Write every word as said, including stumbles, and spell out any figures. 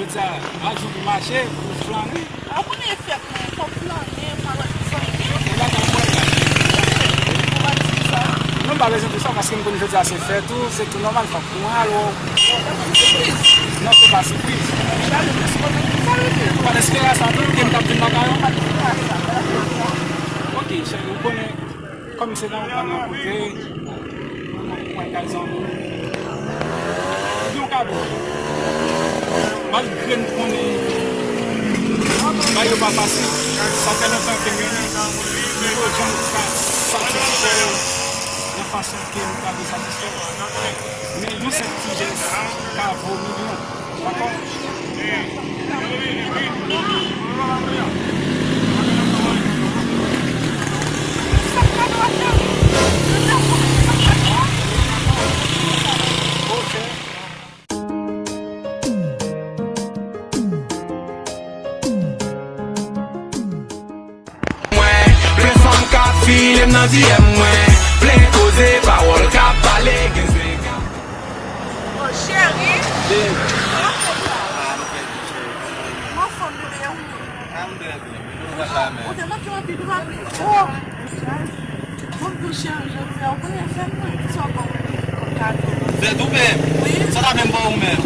Jodi a, a jou pou mache, pou flannen. A, ou konnen e fèt mwen, fò m flannen, m pa wè ti zanmi. E bagay mwen la. Ou pa di sa. Non, m pa bezwen di sa, paske m konnen jodi a se fèt ou, se tou nòmal, fòk nou al. Bon, se konn sipriz. Non, se pa sipriz. Ou pa t espere sa tou, ke m t ap vin lakay ou? Ok, cheri, ou konnen. Kòm se nan yon kote, ou pral kay zanmi w, gen yon kado. Malgre m konnen bagay yo pa fasil, sa fè lontan ke m renmen, m pa janm ka satisfè yo nan fason ke m ta vle satisfè yo. Men yon senp ti jès ka vo milyon. Mwen, plen fanm k ap file m nan D M mwen, plen koze, pawòl k ap pale, gen zen k ap. Oh, cheri. Kòman fòm la? Mwen anfòm, bebe, e ou menm? Ou te manke m anpil, ou pa bliye. Oh! Bon, m tou cheri, jodi a, ou konnen fèt mwen, kisa w ban mwen kòm kado? Fèt ou menm? Wi. Sa ta menm ban ou menm?